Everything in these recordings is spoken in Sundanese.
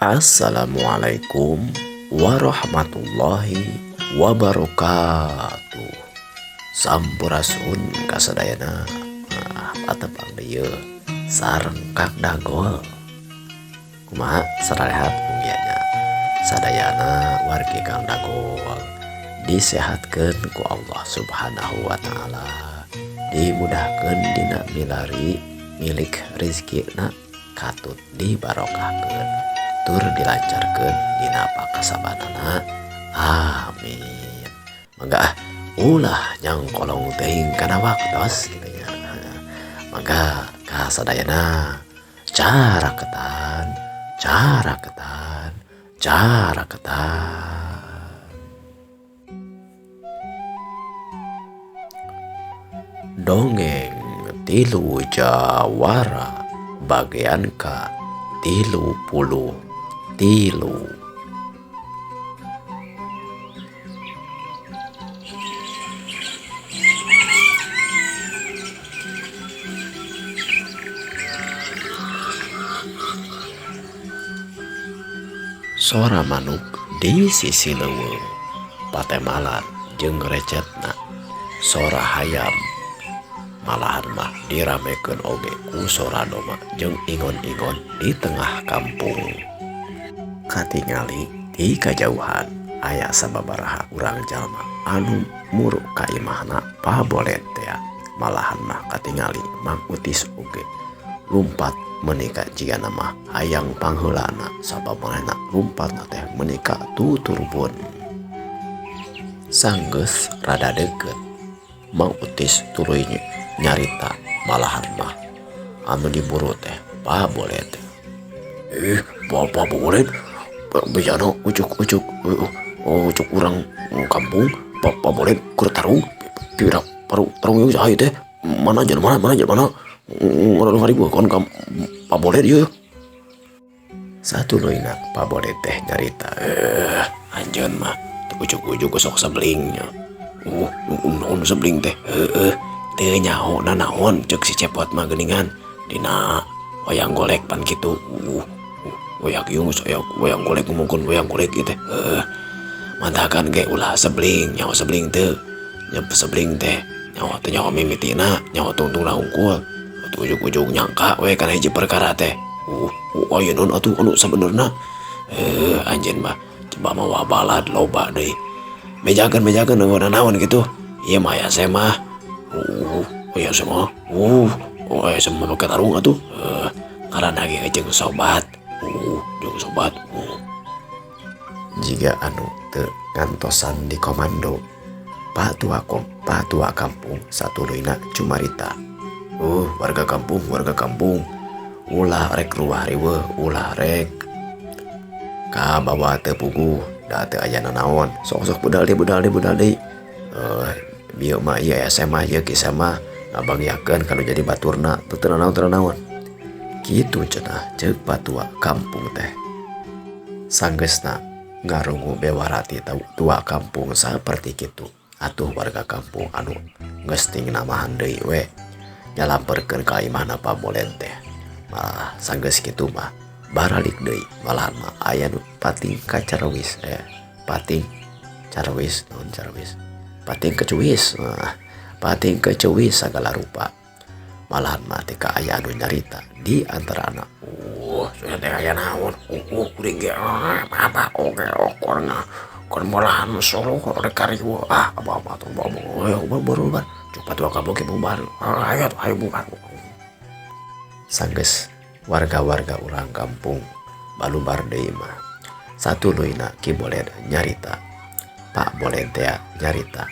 Assalamualaikum warahmatullahi wabarakatuh. Sampurasun kasadayana. Nah, patepang deui sareng Kang Dagol. Kumaha sararehat unggia nya? Sadayana wargi Kang Dagol disehatkeun ku Allah Subhanahu wa taala. Dimudahkeun dina milari milik rizkina, katut dibarokahkeun tur dilancarkeun dina pakasabanana. Amin. Mangga ah, ulah nyangkolong teuing kana waktos kitu nya. Mangga kasadayana caraketan, caraketan, caraketan. Dongeng Tilu Jawara bagian ka 33. Sora manuk di sisi leuweung patemalan jeung recetna sora hayam malahan mah diramekeun oge ku sora doma jeung ingon-ingon di tengah kampung. Katingali di kajauhan aya sababaraha urang jalma anu muru ka imahna Pabolet tea. Malahan mah katingali Mang Utis oge lumpat menika jigana mah hayang pangheulana sabab manehna lumpatna teh menika tuturbun. Sanggeus rada deukeut Mang Utis tuluy nyarita malahan mah anu diburu teh Pabolet. Bapak Bolet, bejana ucuk-ucuk, ucuk urang kampung, Bapak Bolet keur tarung, pira paru tarung ieu saha ieu teh? Mana jelema mana jelema? Ngaran ngariweuh ka Pak Bolet ieu. Satuluyna Pak Bolet teh nyarita, anjeun mah teu ujuk-ujuk sok sebling nya. Naon sebling teh? Heeh, teu nyaho nanaon ceuk si Cepot mah geuningan dina wayang golek pan kitu. Wayang ieu geus aya wayang golek ngomongkeun wayang golek ieu teh. Heeh. Mantakan ge ulah sebling, nyaho sebling teu. Nya sebling teh nyaho teu nyaho mimitina, nyaho tungtungna hungkul. Atuh ujug-ujug nyangka we kana hiji perkara teh. Aya naon atuh anu sabenerna? Anjeun mah coba mawa balad loba deui. Bejakeun-bejakeun eueuh nanaon kitu. Ieu mah aya semah. Aya semah. Aya semah make tarung atuh. Ngaranna ge jeung sobat. Jeung sobat. Jiga anu teu ngantosan di komando Pak Tua kom, Pak Tua kampung satuluyna cumarita. Warga kampung, warga kampung. Ulah rek ruah riweuh, ulah rek kabawa teu puguh, da teu aya nanaon. Sok-sok budal deui, budal deui, budal deui. Bieu mah ieu aya semah, ieu kisah mah ngabagiakeun kana jadi baturna, teu teu nanaon, teu nanaon. Kitu cenah ceuk Pak Tua kampung teh. Sanggeusna ngarungu bewarati tua kampung saperti kitu. Atuh warga kampung anu geus ting namahan deui we nyalamperkeun ka imahna Pak Bolet teh. Malah sanggeus kitu mah baralik deui, malahan mah aya nu pating kacarawis, pating carawis, naon carawis? Pating kecuwis, nah, pating kecuwis sagala rupa. Malahan mah teh ka aya anu nyarita di antara anak. Sudah teh aya naon? Kuring ge, apa oge okorna. Keur molahan solo rek kariweuh. Ah, apa-apa tuh, apa-apa. Ayo, bubar, bubar. Cepat tua kampung ke bubar. Ayo, ayo bubar. Sanggeus warga-warga urang kampung balubar deui mah. Satuluyna Ki Bolet nyarita. Pak Bolet teh nyarita.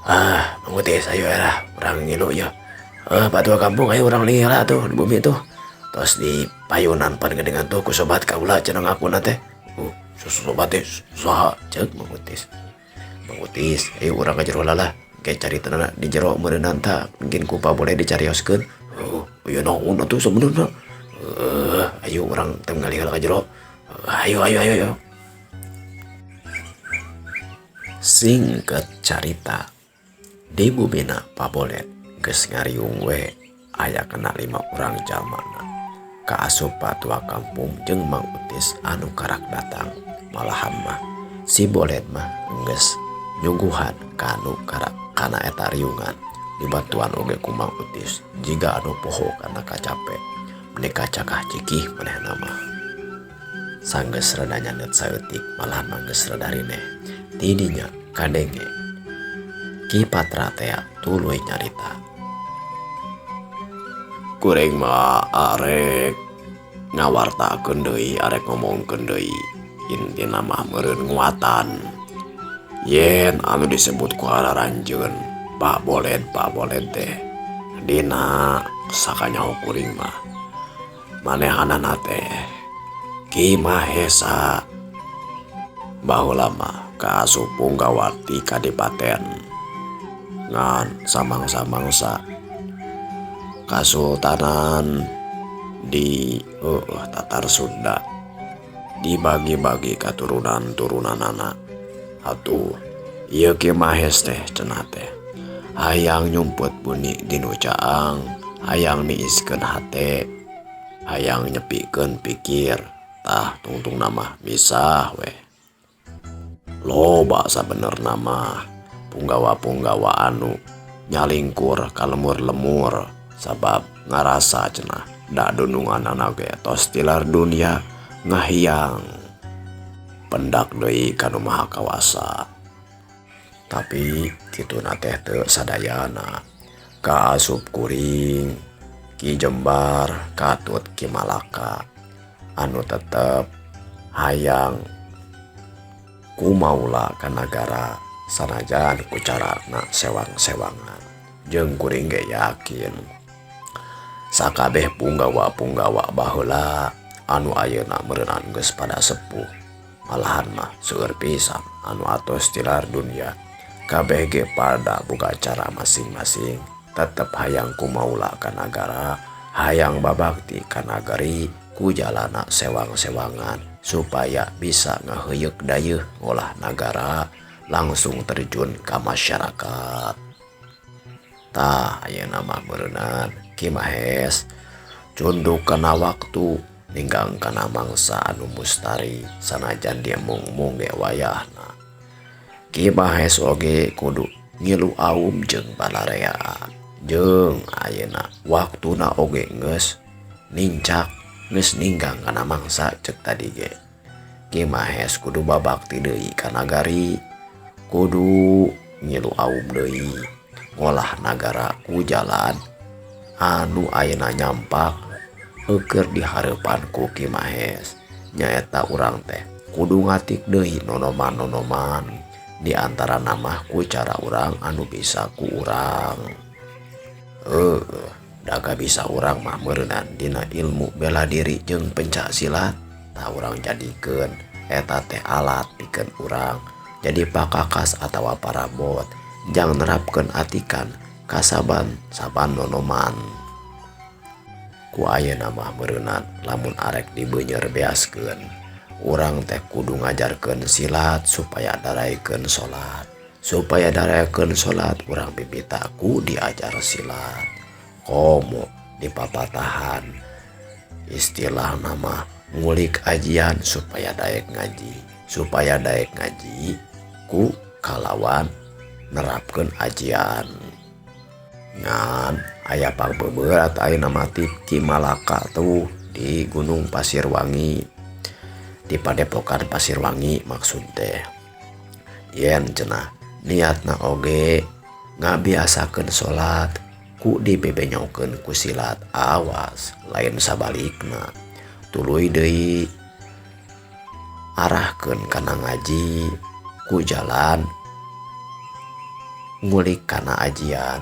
Ah, Mang Utis ayo lah urang ngilu ya. Pak Tua kampung ayo urang lieu lah tuh di bumi tuh. Tos di payunan pan geuningan tuh ku sobat kaula cenah ngakuna teh. Sobat teh saha ceuk Mang Utis. Mang Utis, ayo urang ka jero lah. Ke caritana di jero meureunnan ta, mungkin ku Pak Bolet dicarioskeun. Aya naon atuh sabenerna? Ayo urang teh ngalih ka jero. Ayo, ayo, ayo, ayo. Singkat carita, di bumina Pak Bolet geus ngariung we aya kena 5 urang jalmana. Kaasup patua kampung jeung Mang Utis anu karak datang. Malahan mah si Boled mah geus nyuguhan kanu karak kana eta riungan dibantuan oge ku Mang Utis jiga anu poho kana kacape meni kacakah cikih manehna mah. Sanggeus rada nyandet saeutik malahan mah geus rada rineh. Ti dinya kadenge Ki Patra tea tuluy nyarita. Kuring mah arek ngawartakeun deui arek ngomongkeun deui intina mah meureun nguatan yen anu disebut ku aranjeun Pak Boled teh dina sakanyaho kuring mah manehanana teh Ki Mahesa baheula mah kaasup punggawa ti kadipaten ngan samangsa-mangsa kasultanan di Tatar Sunda dibagi-bagi katurunan-turunanana. Atuh ieu Ki Mahes teh cenah teh hayang nyumput buni dinu caang, hayang niiskeun hate, hayang nyepikeun pikir, tah tungtungna mah misah weh. Loba sabenerna mah punggawa-punggawa anu nyalingkur ka lemur-lemur sabab ngarasa cenah da dununganana ge tos tilar dunia ngahiang pendak deui ka nu maha kawasa. Tapi kituna teh teu sadayana kaasup kuring Ki Jembar katut Ki Malaka anu tetep hayang kumaula ka nagara sanajan ku carana sewang-sewangan. Jeung kuring ge yakin sakabeh punggawa-punggawa baheula anu ayeuna meureunaan geus pada sepuh malahan mah seueur pisan anu atos tilar dunia kabeh ge pada boga cara masing-masing tetep hayang kumaula ka nagara hayang babakti ka nagari ku jalana sewang-sewangan supaya bisa ngaheuyeuk dayeuh ngolah nagara langsung terjun ka masyarakat. Tah ayeuna mah meureunaan Ki Mahes cunduk kana waktu ninggang kana mangsa anu mustari sanajan diemung-emung ge wayahna. Ki Mahes oge kudu ngilu aum jeung balarea jeung ayeuna waktuna oge geus nincak geus ninggang kana mangsa ceuk tadi ge. Ki Mahes kudu babakti deui ka nagari, kudu ngilu aum deui ngolah nagara ku jalan anu ayeuna nyampak eueur dihareupan ku Ki Mahes. Nyaeta urang teh kudu ngatik deui nonoman-nonoman di antara mah ku cara urang anu bisa ku urang. Daga bisa urang mah meureunan dina ilmu bela diri jeung pencak silat tah urang jadikeun eta teh alat pikeun urang jadi pakakas atawa parabot jang nerapkeun atikan kasaban-saban nonoman. Ku ayeuna mah meureunnan lamun arek dibeunyer beaskeun urang teh kudu ngajarkeun silat supaya daraekeun salat, supaya daraekeun salat urang bibita ku diajar silat komo dipapatahan istilah nama ngulik ajian supaya daek ngaji, supaya daek ngaji ku kalawan nerapkeun ajian. Ngan aya pangbeberat ayeuna mah ti Ki Malaka tuh di Gunung Pasirwangi, di Padepokan Pasirwangi maksud teh. Yen cenah niatna oge ngabiasakeun salat ku dibebenyokeun ku silat, awas lain sabalikna. Tuluy deui arahkeun kana ngaji ku jalan ngulik kana ajian,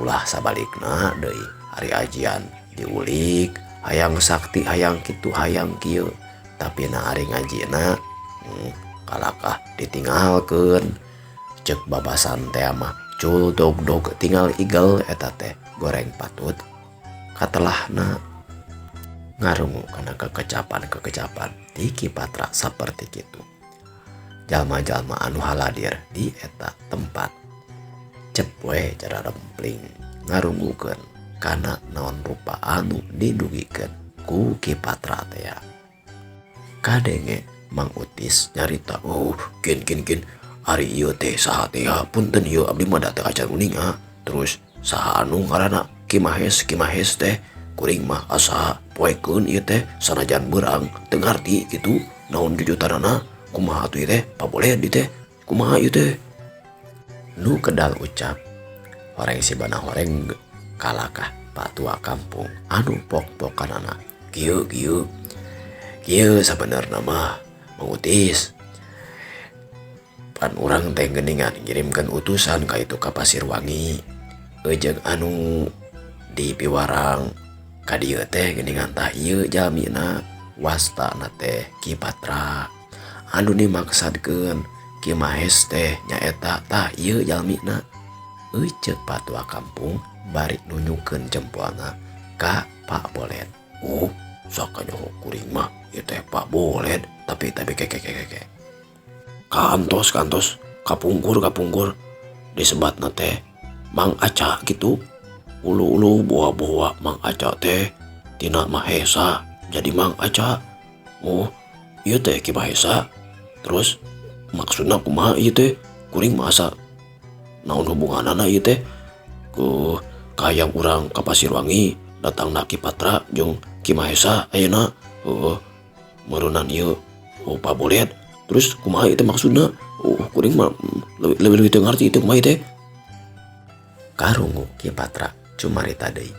ulah sabalikna deui ari ajian diulik hayang sakti hayang kitu hayang kieu tapi na ari ngajina kalakah ditinggalkeun. Ceuk babasan teh mah cul dog dog tinggal igel eta teh goreng patut katelahna. Ngarungu kana kekecapan-kekecapan ti Ki Patra saperti kitu. Jalma-jalma anu haladir di eta tempat cep we cara rempling ngarungukeun kana naon rupa anu didugikeun Ku Ki Patra tea. Kadenge Mang Utis nyarita, "Oh, kin kin kin, ari ieu teh saha teh? Punten ieu abdi mah da teu acan uninga. Terus saha anu ngaranna Ki Mahes? Ki Mahes teh kuring mah asa poekeun ieu teh, sanajan beurang teu ngarti kitu naon jujutanana. Kumaha atuh ieu teh, paboleh di teh? Kumaha ieu teh?" Nu kedal ucap horeng sibana horeng kalakah patua kampung anu pok-pokanana. "Kieu kieu kieu, sabenerna mah, Mang Utis, pan urang teh geuningan ngirimkeun utusan ka itu ka Pasirwangi jeung anu di piwarang ka dieu teh geuningan. Tah, ieu jalmina wastana teh Ki Patra. Anu dimaksadkeun Ki Mahes teh nyaeta tah ieu jalmina," ceuk patua kampung bari nunjukkeun jempolna ka Pak Boled. "Oh, sakanyaho kuring mah ieu teh Pak Boled, tapi ke ke ke ke kantos kantos kapungkur kapungkur disebatna teh Mang Aca gitu. Ulu-ulu buah-buah Mang Aca teh tina Mahesa jadi Mang Aca. Oh, ieu teh Ki Mahesa. Terus maksudna kumaha ieu teh? Kuring masa naon hubunganana ieu teh ke kahayang urang ka Pasirwangi, datangna Ki Patra jeung Ki Mahesa ayeuna? Heueuh, meureunan ieu, oh, Pak Boled. Terus kumaha ieu teh maksudna? Oh, kuring mah lebih lebih, lebih teu ngarti itu kumaha ieu teh." Karungu Ki Patra cumarita deui.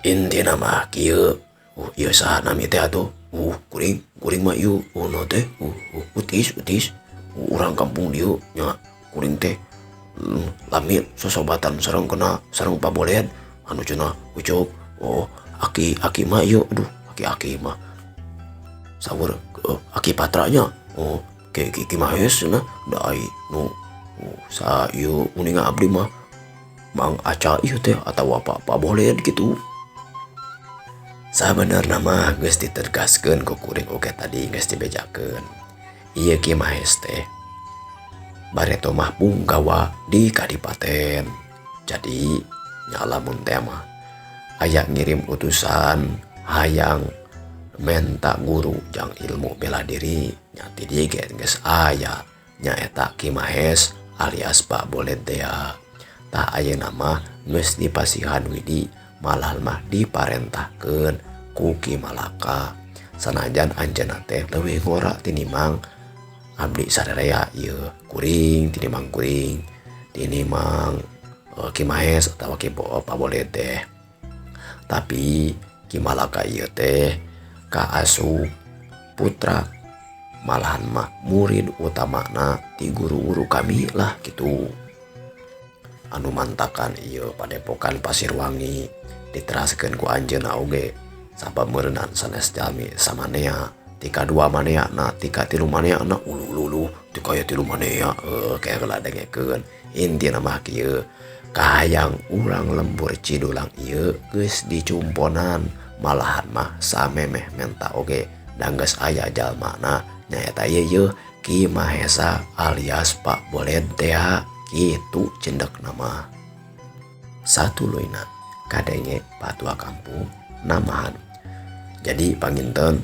"Intina mah kieu. Oh, ieu saha nami teh atuh? Uh, kuring kuring mah ieu, oh, no teh, Utis Utis, urang kampung dieu nya. Kuring teh lami sosobatan sareng kena sareng Pak Boled anu cenah ucuk. Oh, aki aki mah ieu, aduh, aki aki mah saur aki Patranya. Oh, ke Ki, Ki Mahes cenah da ai nu, oh, sa ieu uninga abdi mah Mang Aca ieu teh atawa Pak Pak Boled gitu." Sabenerna mah geus ditegaskeun ku kuring oge tadi, geus dibejakeun. Ieu Ki Mahes teh bareto mah punggawa di kadipaten. Jadi nya lamun teh mah aya ngirim utusan hayang menta guru jang ilmu bela diri, nya ti dieu ge geus aya, nyaeta Ki Mahes alias Pak Boled tea. Tah, ayeuna mah geus dipasihan widi, malah mah diparentahkeun ku Ki Malaka. Sanajan anjeunna teh leuwih ngora tinimbang abdi sararea ieu, kuring tinimbang kuring tinimbang Ki Mahes atawa Ki Pak Boled teh. Tapi Ki Malaka ieu teh kaasup putra, malahan mah murid utamana ti guru-guru kami lah gitu, anu mantakan ieu padepokan Pasirwangi diteraskeun ku anjeunna oge, sabab meureunan sanes jalmi samanea, ti kadua maneana, ti katilu maneana, ulu ulu ulu, ti kaya tilu manea kayak heula dengekeun. Intina mah kieu, kahayang urang lembur Cidulang ieu geus dicumponan, malahan mah samemeh menta oge da geus aya jalmana, nyaeta ieu yeuh Ki Mahesa alias Pak Boled tea kitu cendekna mah." Satuluyna kadenge patua kampung namahan. "Jadi panginten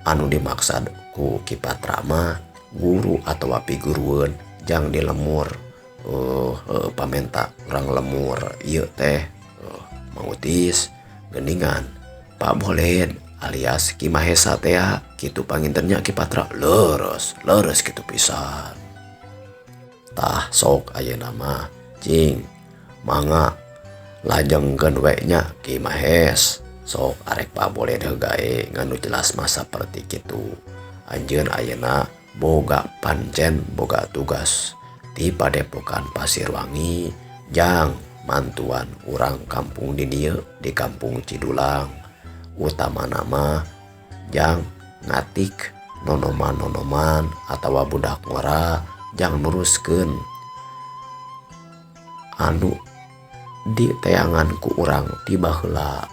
anu dimaksad ku Ki Patra mah guru atawa pigurueun jang di lemur pamenta urang lemur ieu teh, Mang Utis, geuningan Pak Boled alias Ki Mahesa tea kitu panginten nya, Ki Patra?" "Leres, leres kitu pisan. Tah, sok ayeuna mah cing mangga lajengkeun we nya, Ki Mahes. Sok arek Pak Boled gae, ngan nu jelas mah saperti kitu. Anjeun ayeuna boga pancen boga tugas ti padepokan Pasirwangi jang mantuan urang kampung di dieu, di kampung Cidulang, utamana mah jang ngatik nonoman-nonoman atawa budak ngora jang neruskeun anu diteangan ku urang ti baheula,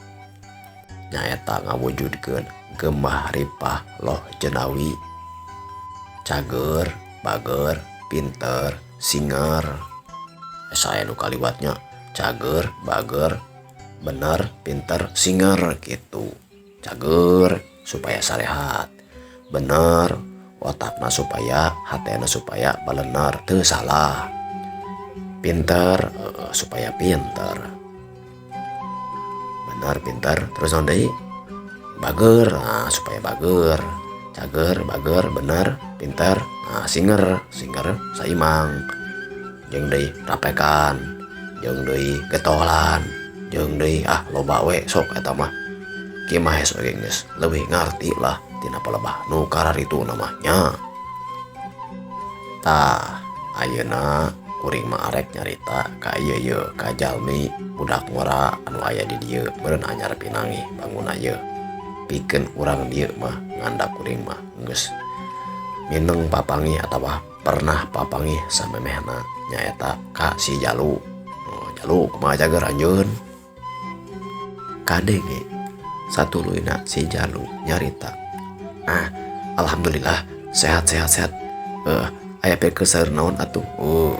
nyaeta ngawujudkeun Gemah Ripah Loh Jenawi, cager bager pinter singer. Saya nu kaliwatnya cager bager bener pinter singer gitu." Cager supaya sarehat, bener otakna supaya hatena supaya balener, teu salah. Pinter supaya pinter, bener, pinter, terus naon deui? Bager, nah, supaya bager. Cager, bager, bener, pinter, nah, singer, singer saimang, jeung deui rapekan, jeung deui getolan, jeung deui, ah, loba we. Sok eta mah Ki Mahes oge geus leuwih ngarti lah tina palebah nu kararitu namanya. Tah, ayeuna kuring mah arek nyarita ka ieu yeuh, ka jalmi budak ngora anu aya di dieu, meureun anyar pinanggih bangunna yeuh. Pikeun urang dieu mah nganda kuring mah geus mineng papanggih atawa pernah papanggih samemehna, nyaeta ka si Jalu. Oh, Jalu, kumaha cager anjeun? Kadenge satuluyna si Jalu nyarita, "Ah, alhamdulillah sehat, sehat, sehat. Eh, aya pikir naon atuh?" Oh,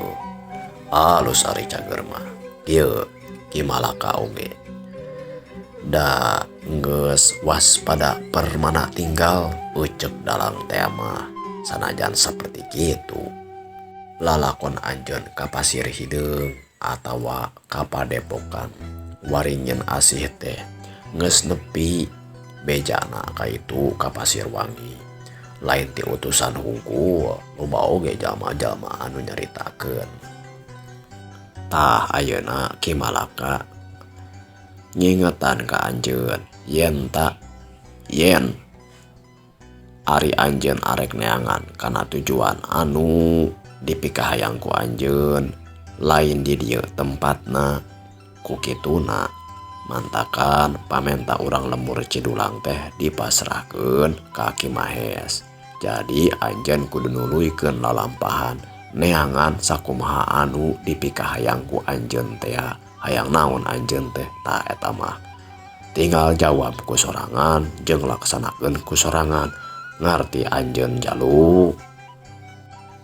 alus ari cager mah. Ieu Ki Malaka oge da geus waspada permana tinggal, ucek dalang teh mah. Sanajan seperti kitu, lalakon anjeun ka Pasir Hideung atawa ka Padepokan Waringin Asih teh geus nepi bejana ka itu ka Pasir Wangi, lain ti utusan hungkul, loba oge jalma-jalma anu nyaritakeun. Tah, ayeuna Ki Malaka ngingetan ka anjeun yen tak yen ari anjeun arek neangan kana tujuan anu dipikahayang ku anjeun, lain di dieu tempatna. Ku kituna mantakan pamenta urang lembur Cidulang teh dipasrahkeun ka Ki Mahes. Jadi anjeun kudu nuluykeun lalampahan neangan sakumaha anu dipikahayang ku anjeun teh. Hayang naon anjeun teh? Tah, eta mah tinggal jawab ku sorangan jeung laksanakeun ku sorangan. Ngarti anjeun, Jalu?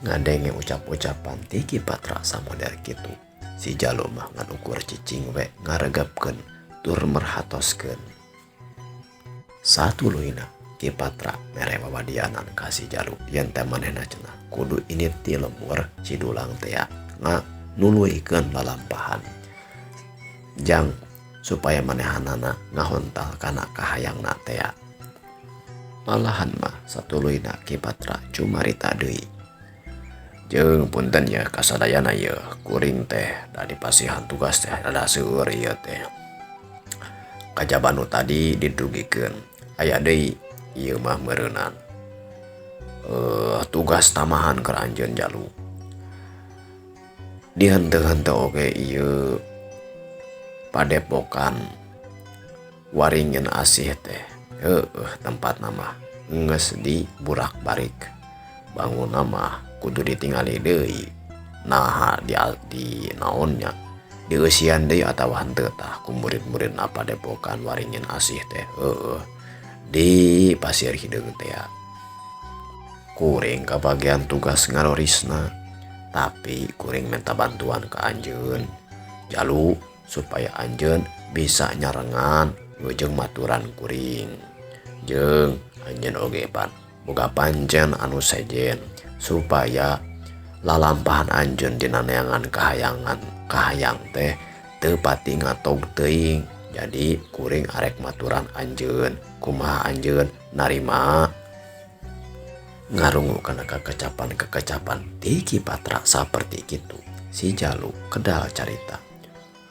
Ngadenge ucap-ucapan ti Ki Patra samodel kitu, si Jalu mah ngan ukur cicing we ngaregepkeun tur merhatoskeun. Satuluyna Ki Patra mere wawadianan ka si Jalu yen teh manehna cenah kudu indit ti lembur Cidulang teh nuluykeun lalampahan jang supaya manehanana ngahontal kana kahayangna teh. Malahan mah satuluyna Ki Patra cumarita deui. "Jeung punten ya kasadayana, ye kuring teh da dipasihan tugas teh rada seueur ieu teh. Kajaba nu tadi didugikeun, aya deui ieu mah meureunan tugas tambahan keur anjeun, Jalu. Dihenteu-henteu oge ieu Padepokan Waringin Asih teh, heueuh, tempatna mah geus di burak-barik, bangunna mah kudu ditingali deui. Naha di naonnya, dieusian deui atawa henteu tah ku murid-muridna Padepokan Waringin Asih teh, heueuh, di Pasir Hideung teh. Kuring kabagian tugas ngarorisna, tapi kuring minta bantuan ka anjeun, Jalu, supaya anjeun bisa nyarengan jeung maturan kuring. Jeung anjeun oge pan boga pancen anu sejen supaya lalampahan anjeun dina neangan kahayangan kahayang teh teu pati ngatog teuing. Jadi kuring arek maturan anjeun, kumaha anjeun narima?" Ngarungu kana kekecapan-kekecapan ti Ki Patra saperti kitu, si Jalu kedal carita,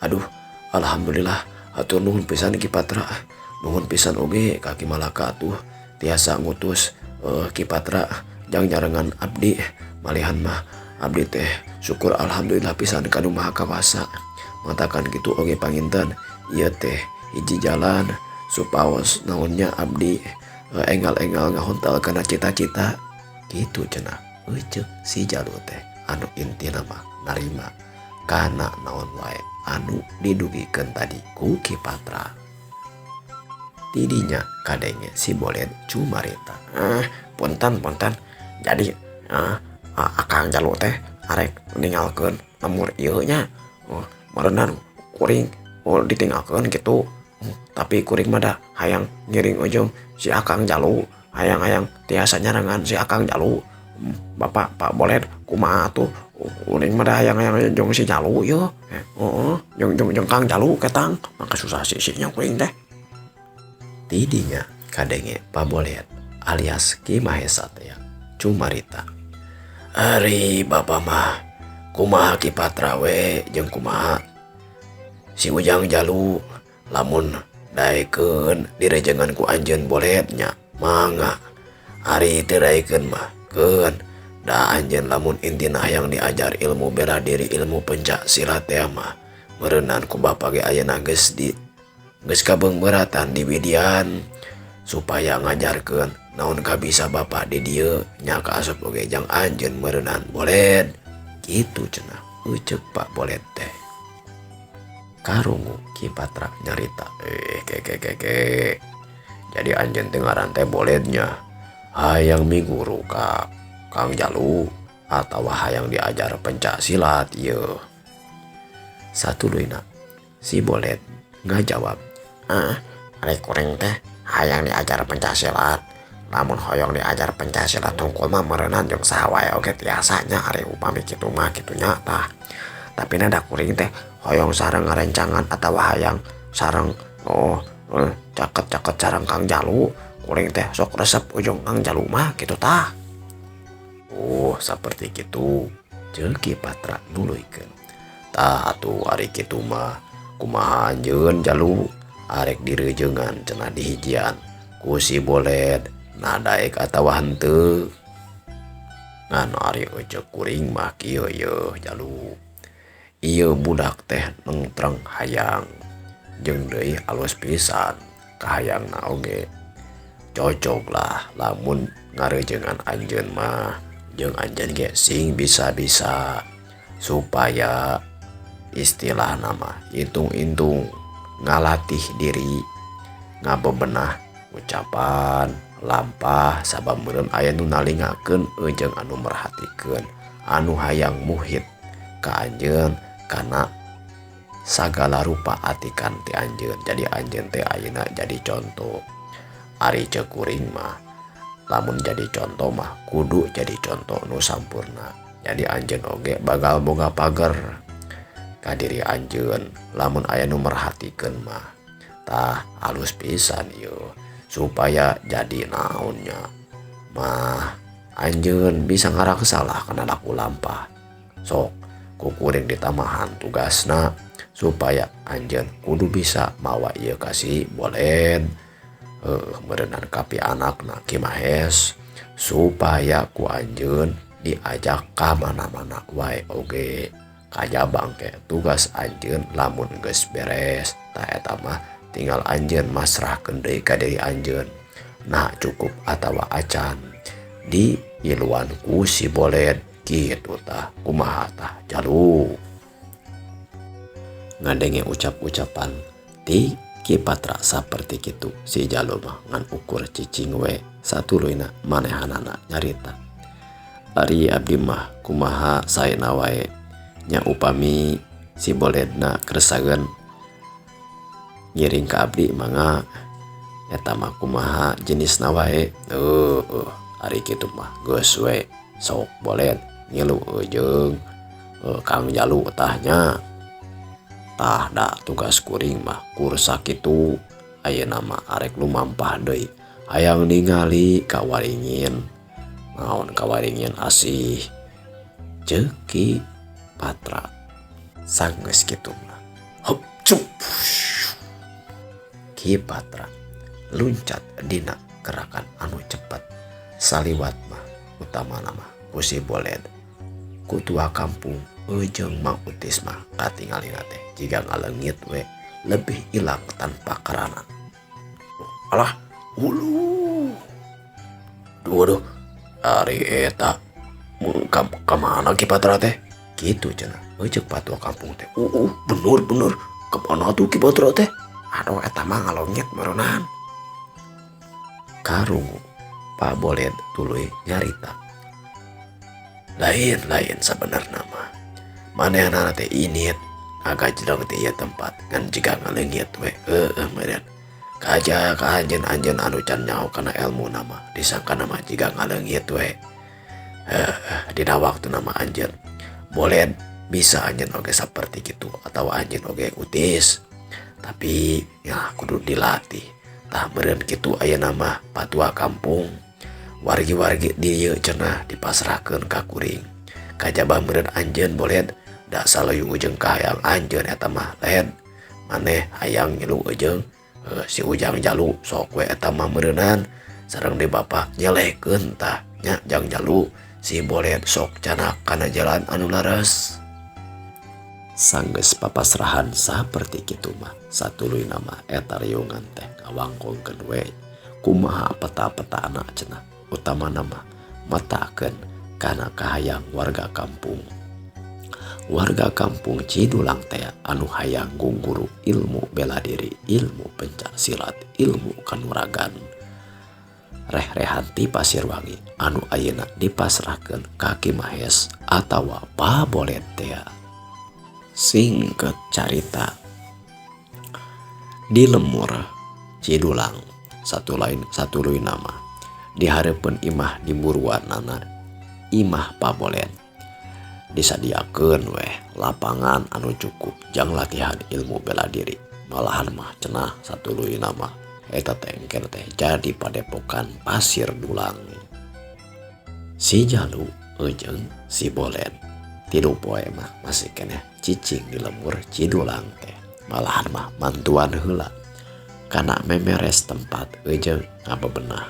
"Aduh, alhamdulillah, hatur nuhun pisan, Ki Patra. Nuhun pisan oge ka Ki Malaka tuh tiasa ngutus Ki Patra jang nyarengan abdi. Malihan mah abdi teh syukur alhamdulillah pisan ka Nu Maha Kawasa. Matakan kitu oge panginten ieu teh hiji jalan supaos naonnya abdi enggal-enggal ngahontal kana cita-cita kitu," cenah euceuk si Jalu teh anu intina mah narima kana naon wae anu didugikeun tadi ku Ki Patra. Tidinya kadenge si Boled cumarita, "Ah, punten, punten, jadi Akang Jalu teh arek ninggalkeun lembur ieu nya? Oh, meureunan kuring, oh, ditinggalkeun kitu?" Tapi kuring mah da hayang ngiring ujung si Akang Jalu, hayang-hayang tiasa nyarengan si Akang Jalu. Bapak Pak Boled kumaha tuh, uring mah da hayang-hayang jeung si Jalu yeuh. Heeh, jeung jeung jeung Kang Jalu ketang, maka susah sisihnya kuring teh. Tidinya kadenge Pak Boled alias Ki Mahesa teh cumarita. Ari Bapak mah kumaha Ki Patra we jeung kumaha si Ujang Jalu, lamun daekeun direjengan ku anjeun Boled nya mangga, ari teu daekeun mah keun da anjeun lamun intina hayang diajar ilmu bela diri, ilmu pencak silat teh mah meureunan ku bapa ge ayeuna geus di geus kabeungbeuratan di widian supaya ngajarkeun naon kabisa bapa di dieu nya kaasup oge jang anjeun meureunan Boled kitu cenah uceuk Pak Boled teh. Karungu Ki Patra nyarita, ke ke ke ke jadi anjeun teh ngaran teh Bolednya hayang miguru ka Kang Jalu atawa hayang diajar pencak silat ieu. Satuluyna si Boled ngajawab, ari kuring teh hayang diajar pencak silat. Lamun hoyong diajar pencak silat tungkul mah meureunan jeung saha wae oge tiasa nya, ari upami kitu mah kitu nya tah. Tapi da kuring teh hoyong sareng ngarencangan atawa hayang sareng caket-caket sareng Kang Jalu. Kuring teh sok resep ujung Kang Jalu mah kitu tah. Oh saperti kitu ceuk Ki Patra nuluykeun. Tah atuh ari kitu mah kumaha anjeun Jalu arek direujeungan cenah dihijian ku si Boled nadaek atawa henteu. Ngan ari euceuk kuring mah kieu yeuh Jalu, ieu budak teh nengtreng hayang jeung deui alus pisan kahayangna oge cocok lah lamun ngareujeungan anjeun mah, jeung anjeun ge sing bisa-bisa supaya istilahna mah hitung-hitung ngalatih diri ngabebenah ucapan lampah sabab meureun aya nu nalingakeun jeung anu merhatikeun anu hayang muhit ka anjeun kana sagala rupa atikan ti anjeun. Jadi anjeun teh ayeuna jadi contoh. Ari ceuk kuring mah lamun jadi contoh mah kudu jadi contoh nu sampurna. Jadi anjeun oge bagal boga pager ka diri anjeun lamun aya nu merhatikeun mah. Tah alus pisan ieu supaya jadi naonnya mah anjeun bisa ngaraksalah kana laku lampah. Sok ku kuring ditamahan tugasna supaya anjeun kudu bisa mawa ieu ka si Boled, meureunan kapi anakna Ki Mahes supaya ku anjeun diajak ka mana-mana wae oge kajabang ke tugas anjeun lamun geus beres. Tah eta mah tinggal anjeun masrahkeun deui ka diri anjeun nah cukup atawa acan di iluan ku si Boled kitu tah. Kumaha tah Jalu? Ngadenge ucap-ucapan ti Ki Patra saperti kitu si Jalu mah ngan ukur cicing we. Satuluyna manehanana nyarita, ari abdi mah kumaha saena wae nya upami si Boledna kersageun ngiring ka abdi mangga eta mah kumaha jenisna wae. Ari kitu mah geus we sok Boled ngilu jeung Kang Jalu tah nya. Tah da tugas kuring mah kur sakitu. Ayeuna mah arek lumampah deui hayang ningali ka Waringin naon ka Waringin asih ceuk Ki Patra. Sanggeus kitu mah hop cup Ki Patra luncat dina gerakan anu cepet saliwat mah utamana mah ku si Boled ku tua kampung jeung Mang Utis mah katingalina teh jiga ngaleungit we lebih ilang tanpa karana. Alah ulu duh ari eta ka mana Ki Patra teh kitu cenah ceuk patua kampung teh. Bener bener kemana tuh Ki Patra teh? Aduh eta mah ngaleungit meureunnan. Karungu Pak Boled tuluy nyarita, lain-lain sabenerna mah manehanana teh init Ngagajleng ti ieu tempat ngan jiga ngaleungit we heueuh meureun. Kaja ka anjeun-anjeun anu can nyaho kana elmuna mah disangkana mah jiga ngaleungit we. Heueuh dina waktuna mah anjeun boled bisa anjeun oge saperti kitu atawa anjeun oge utis. Tapi nya kudu dilatih. Tah meureun kitu ayeuna mah patua kampung wargi-wargi di dieu cenah dipasrahkeun ka kuring. Kajaba meureun anjeun boled da saluyu ujung kahayang anjeun eta mah led. Maneh hayang ngilu ujung si Ujang Jalu sok we eta mah meureunan sareng di bapak nyelehkeun tah nya Jang Jalu si Boled sok canak kana jalan anu leres. Sanggeus papasrahan saperti kitu mah satuluyna mah eta riungan teh ngawangkongkeun we kumaha peta-petana cenah utamana mah metakeun kana kahayang warga kampung. Warga kampung Cidulang teh anu hayang guguru ilmu bela diri, ilmu pencak silat, ilmu kanuragan. Reh-rehan ti Pasirwangi anu ayeuna dipasrahkeun ka Ki Mahes atawa Paboled teh. Singket carita di lemur Cidulang satu lain satuluy nama di hareupeun imah di buruanana imah Paboled. Disadiakeun weh lapangan anu cukup jang latihan ilmu bela diri. Malahan mah cenah satuluyna mah eta teh engke teh jadi padepokan Pasir Dulang. Si Jalu eujeung si Boled 3 poe mah masih keneh cicing di lemur Cidulang teh. Malahan mah mantuan heula kana memeres tempat eujeung ngabebenah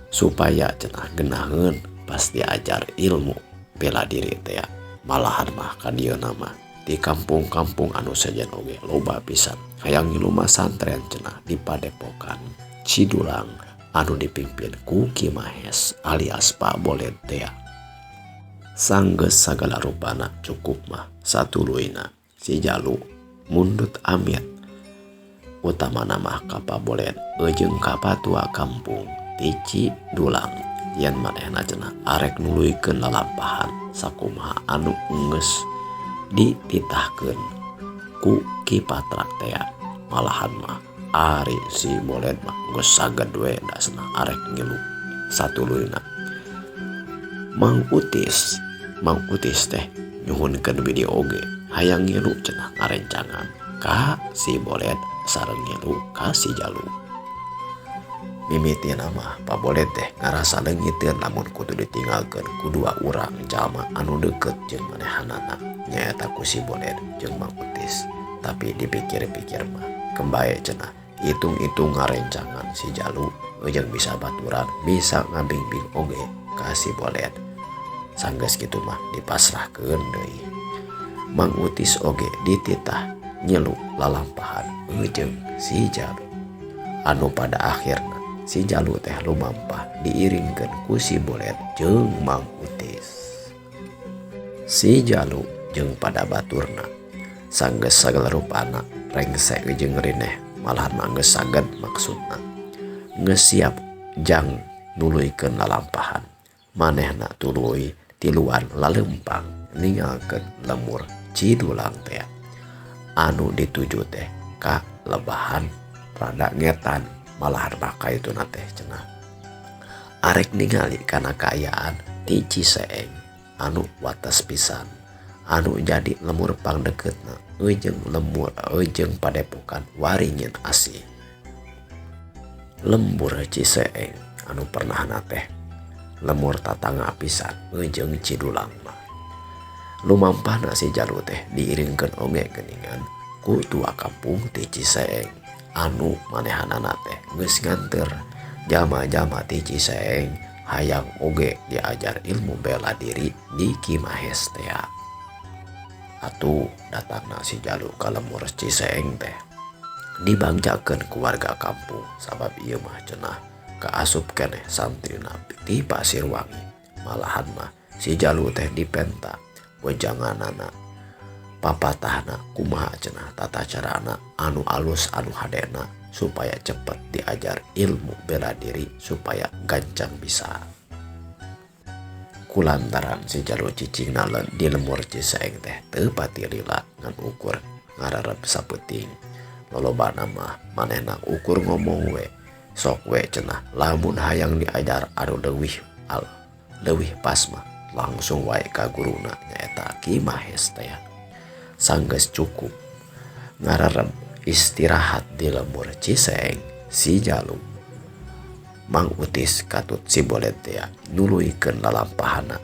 supaya cenah geunaheun pas diajar ilmu bela diri teh. Malahan mah ka dieu mah di kampung-kampung anu sejen oge loba pisan hayang ngilu masantren cenah di padepokan Cidulang anu dipimpin ku Ki Mahes alias Pak Boled teh. Sanggeus sagala rupana cukup mah satuluyna si Jalu mundut amit utamana mah ka Paboled eujeung ka patua kampung ti Cidulang. Yen manehna cenah arek nuluykeun lalampahan sakumaha anu geus dititahkeun ku Ki Patra teh. Malahan mah ari si Boled mah geus saged we dasna arek ngilu satuluyna. Mang Utis teh nyuhunkeun video oge hayang ngilu cenah ngarencangan ka si Boled sareng ngilu ka si Jalu. Mimitina mah Paboled teh ngarasa leungiteun lamun kudu ditinggalkeun ku dua urang jalma anu deukeut jeung manehanana nyaeta ku si Boled jeung Mang Utis. Tapi dipikir-pikir mah kembae cenah hitung-hitung ngarencangan si Jalu jeung bisa baturan bisa ngabingbing oge ka si Boled. Sanggeus kitu mah dipasrahkeun deui. Mang Utis oge dititah nyilu lalampahan jeung si Jalu anu pada akhirna si Jalu teh lumampah diiringkeun ku si Boled jeung Mang Utis. Si Jalu jeung pada baturna sanggeus sagala rupana rengse jeung rineh malahan mah geus saged maksudna geus siap jang nuluykeun lalampahan. Manehna tuluy tiluan lalempang ninggalkeun lemur Cidulang teh anu dituju teh ka lebahan rada ngetan. Malahan mah kaituna teh cenah arek ningali kana kaayaan ti Ciseeng anu wates pisan anu jadi lemur pangdeukeutna eujeung lemur eujeung padepokan Waringin Asih. Lembur Ciseeng anu pernahna teh lemur tatangga pisan eujeung Cidulang mah. Lumampahna si Jalu teh diiringkeun oge geuningan ku tua kampung ti Ciseeng anu manehanana teh geus nganteur jalma-jalma ti Ciseeng hayang oge diajar ilmu bela diri di Ki Mahes teh. Atuh datangna si Jalu ka lemur Ciseeng teh dibangjakeun ku warga kampung sabab ieu mah cenah kaasup keneh santrina ti Pasirwangi. Malahan mah si Jalu teh dipenta wejanganana papatahna kumaha cenah tata carana anu alus anu hadena supaya cepet diajar ilmu bela diri supaya gancang bisa. Kulantaran si Jalu cicingna di lembur Ciseeng teh teu pati lila ngan ukur ngararep sapeuting. Lolobana mah manehna ukur ngomong we sok we cenah lamun hayang diajar anu leuwih al leuwih pas mah langsung wae ka guruna nyaeta Ki Mahes teh. Sanggeus cukup ngararep istirahat di lembur Ciseeng si Jalu Mang Utis katut si Boled tea nuluykeun lalampahana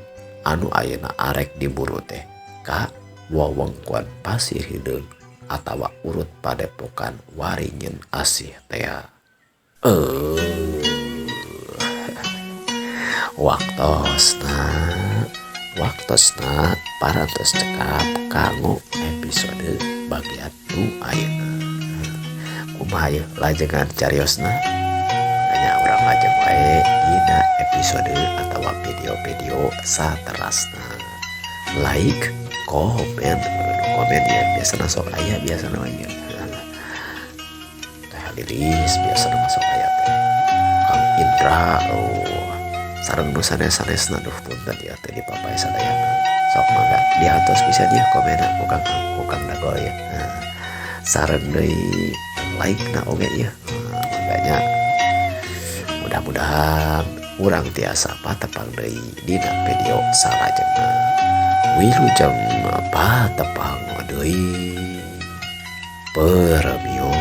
anu ayeuna arek diburu teh ka wewengkon Pasir Hideung atawa urut Padepokan Waringin Asih tea. Eueuh waktosna waktosna parantos cekap kanggo episode bagian nu ayeuna. Kumaha yeuh lajengan cariosna? Nya urang lajeng wae dina episode atawa video-video saterasna. Like, komen, komen ya biasana sok aya biasana mah ieu. Teh Lilis biasana mah sok aya teh. Kang Indra oh sareng nu sanes-sanesna duh punten ieu teh dipapay sadayana. Sok mangga diantos pisan yeuh komenna ku Kang ku Kang Dagol ya. Nah, sareng deui like na oge yeuh. Nah, mangga nya mudah-mudahan urang tiasa patepang deui dina video salajengna. Wilujeng patepang deui. Permios.